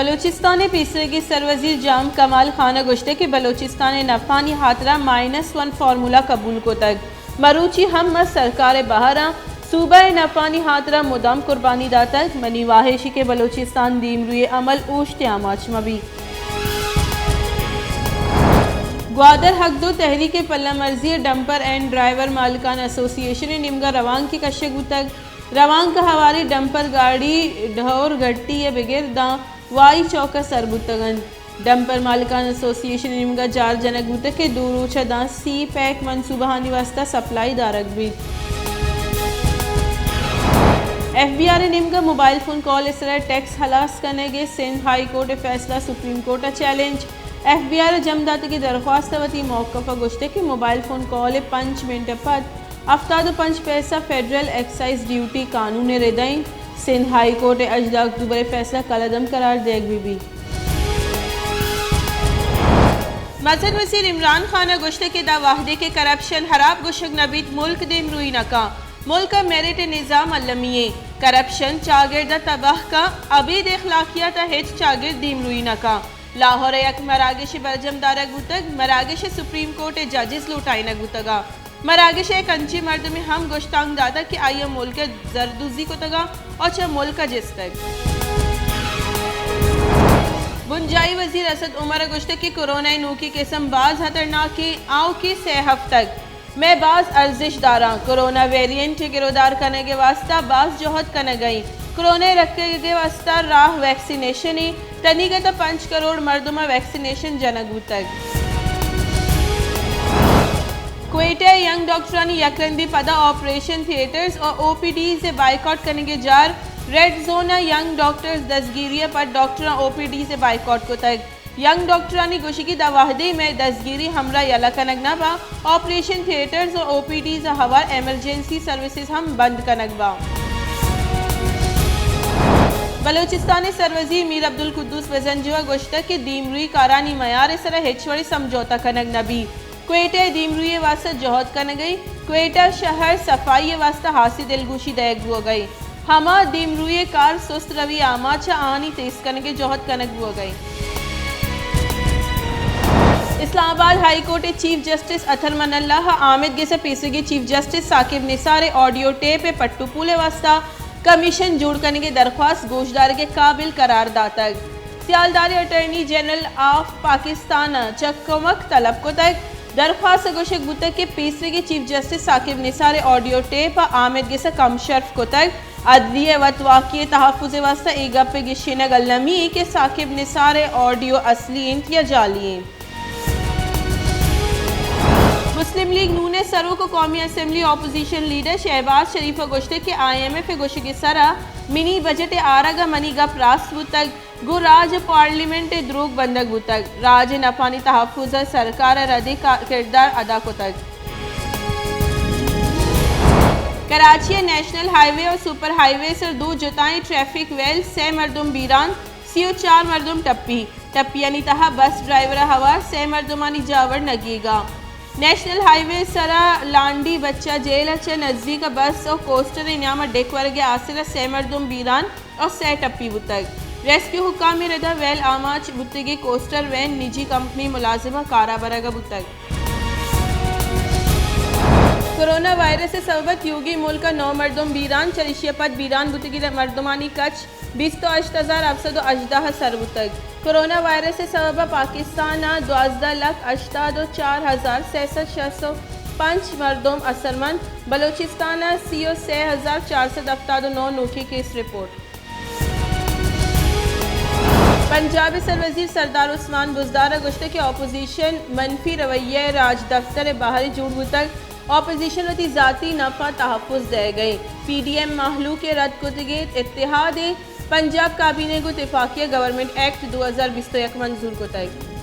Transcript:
بلوچستان ءِ پیسریگیں سروزیر جام کمال خان ءَ گوشتگ کہ بلوچستان ءِ نپانی ہاترا مائنس ون فارمولا قبول کتگ۔ مروچی ہم ما سرکار ءِ بہر آں۔ صوبہ ءِ نپانی ہاترا مدام قربانی داتگ۔ منی واہشی کہ بلوچستان دیمروئی ءِ عمل اوشت ءِ آماچ مہ بیت۔ گوادر حق دو تحریک پلہ مرزی ءِ ڈمپر اینڈ ڈرائیور مالکان ایسوسی ایشن ءِ نیمگا روانکے کشگ بوتگ۔ روانک ءِ ہواریں ڈمپر گاڑی ڈھور گھٹی ءَ بگر داں وائی چوک ءَ سر بوتگ انت۔ ڈمپر مالکان ایسوسی ایشن ءِ نیمگا جار جنگ بوتگ کہ دو روچ ءَ داں سی پیک منصوبہانی واستہ سپلائی دارگ بیت۔ ایف بی آر ءِ نیمگا موبائل فون کال ءِ سرا ٹیکس ہلاس کنگ ءِ سندھ ہائی کورٹ ءِ فیصلہ، سپریم کورٹ ءَ چیلنج۔ ایف بی آر ءَ جم داتگیں درخواست ءَ وتی موقف ءَ گوشتگ کہ موبائل فون کال ءِ پنچ منٹ ءَ پد ہفتاد ءُ پنچ پیسہ فیڈرل ایکسائز ڈیوٹی قانون ءِ رد ءَ انت۔ سندھ ہائی کورٹ ءِ ہژدہ اکتوبر ءِ فیصلہ کلعدم قرار دیگ بہ بیت۔ مزن وزیر عمران خان ءَ گوشتگ کہ داں وہدے کہ کرپشن ہراب گوشگ نہ بیت، ملک دیمروئی نہ کن۔ ملک ءَ میرٹ ءِ نظام المی ایں۔ کرپشن چاگرد ءَ تباہ کن، ابید اخلاقیات ءَ ہچ چاگرد دیمروئی نہ کن۔ لاہور ءَ یک مراگشے برجم دارگ بوتگ۔ مراگش ءَ سپریم کورٹ ءِ ججز لوٹائینگ بوتگ ءُ مراگش ءَ یک انچیں مردمے ہم گشتانک داتگ کہ آئی ءَ ملک ءِ زر دزی کتگ ءُ چہ ملک ءَ جستگ۔ بنجاہی وزیر اسد عمر ءَ گوشتگ کہ کورونا ءِ نوکیں قسم باز ہترناک ایں، آؤکیں سئے ہفتگ مئے باز ارزشت داراں۔ کورونا ویریئنٹ ءِ گرودار کنگ ءِ واستہ باز جہد کنگ ءَ ایں۔ کورونا ءِ رکگ ءِ واستہ راہ ویکسینیشن ایں۔ تنیگت ءَ پنچ کروڑ مردم ءَ ویکسینیشن جنگ بوتگ۔ کوئٹہ ءَ ینگ ڈاکٹرانی یک رندی پدا آپریشن تھیٹرز ءُ او پی ڈیز ءِ بائیکاٹ کنگ ءِ جار۔ ریڈ زون ءَ ینگ ڈاکٹرز دزگیری ءَ پد ڈاکٹراں او پی ڈیز ءِ بائیکاٹ کتگ۔ ینگ ڈاکٹرانی گوشگی، داں وہدے مئے دزگیری ہمراہ یلہ کنگ نہ باں، آپریشن تھیٹرز ءُ او پی ڈیز ءَ ہوار ایمرجنسی سروسز ہم بند کنگ باں۔ بلوچستان ءِ سروزیر میر عبدالقدوس بزنجو ءَ گوشتگ کہ دیمروئی کارانی میار ءِ سرا ہچ وڑیں سمجھوتہ کنگ نہ بیت۔ کوئٹہ ءِ دیمروئی ءِ واستہ جہد کنگ ءَ ایں۔ کوئٹہ شہر صفائی ءِ واستہ ہاسیں دلگوشی دئیگ بوگ ءَ ایں۔ ہما دیمروئی ءِ کار سست روی آماچ ءَ آہانی تیز کنگ ءِ جہد کنگ بوگ ءَ ایں۔ اسلام آباد ہائی کورٹ ءِ چیف جسٹس اطہر من اللہ ءَ آمید گس ءَ پیسریگیں چیف جسٹس ثاقب نثار ءِ آڈیو ٹیپ ءِ پٹ ءُ پول ءِ واستہ کمیشن جوڑ کنگ ءِ درخواست گوشدارگ ءِ قابل قرار داتگ۔ سیالدار ءَ اٹارنی جنرل آف پاکستان ءَ چہ کمک طلب کتگ۔ درخواست ءَ گوشگ بوتگ کہ پیسریگیں چیف جسٹس ثاقب نثار ءِ آڈیو ٹیپ ءَ آمید گس ءَ کم شرف کتگ۔ عدلیہ ءِ وت واکی ءِ تحفظ ءِ واستہ اے گپ ءِ گیشینگ المی ایں کہ ثاقب نثار ءِ آڈیو اصلی انت یا جعلی انت۔ مسلم لیگ نون ءِ سروک ءُ قومی اسمبلی اپوزیشن لیڈر شہباز شریف ءَ گوشتگ کہ آئی ایم ایف ءِ گوشگ ءِ سرا منی بجٹ ءِ آرگ ءَ منی گپ راست بوتگ، گوں راج ءُ پارلیمنٹ ءِ دروگ بندگ بوتگ۔ راج ءِ نپانی تحفظ ءَ سرکار ءَ ردیں کا-، کردار ادا کتگ۔ کراچی ءِ نیشنل ہائی وے ءُ سپر ہائی وے ءِ سر دو جتائیں ٹریفک ویل، سئے مردم بیران، سی ءُ چار مردم ٹپی۔ ٹپیانی تہا بس ڈرائیور ءَ ہوار سئے مردمانی جاور نگیگ ءَ۔ نیشنل ہائی وے ءِ سرا لانڈی بچہ جیل ءَ چہ نزیک ءَ بس ءُ کوسٹر ءِ نیام ءَ ڈیک ورگ ءِ آسر ءَ سئے مردم بیران ءُ سئے ٹپی بوتگ۔ ریسکیو حکام ءِ رد ءَ ویل آماچ بوتگیں کوسٹر وین نجی کمپنی ملازماں کار ءَ برگ ءَ بوتگ۔ کورونا وائرس ءِ سبب ءَ تیوگیں ملک ءَ نو مردم بیران، چریشی ءَ پد بیران بوتگیں مردمانی کچ بیست ءُ ہشت ہزار ہفت سد ءُ ہژدہ ءَ سر بوتگ۔ کورونا وائرس ءِ سبب ءَ پاکستان ءَ دوازدہ لکھ ہشتاد ءُ چار ہزار سئے سد شست ءُ پنچ مردم اثرمند، بلوچستان ءَ سی ءُ سئے ہزار چار سد ہفتاد ءُ نو نوکیں کیس رپورٹ۔ پنجاب ءِ سروزیر سردار عثمان بزدار ءَ گوشتگ کہ اپوزیشن منفی رویہ ءِ راجدپتر ءِ بہر ءَ جوڑ بوتگ۔ اپوزیشن وتی ذاتی نپ ءَ تحفظ دئیگ ءَ اِنت۔ پی ڈی ایم مہلوک ءِ رد کتگیں اتحاد ءِ پنجاب کابینہ گوں تفاقیہ گورنمنٹ ایکٹ دو ہزار بیست ءُ یک منظور کتگ۔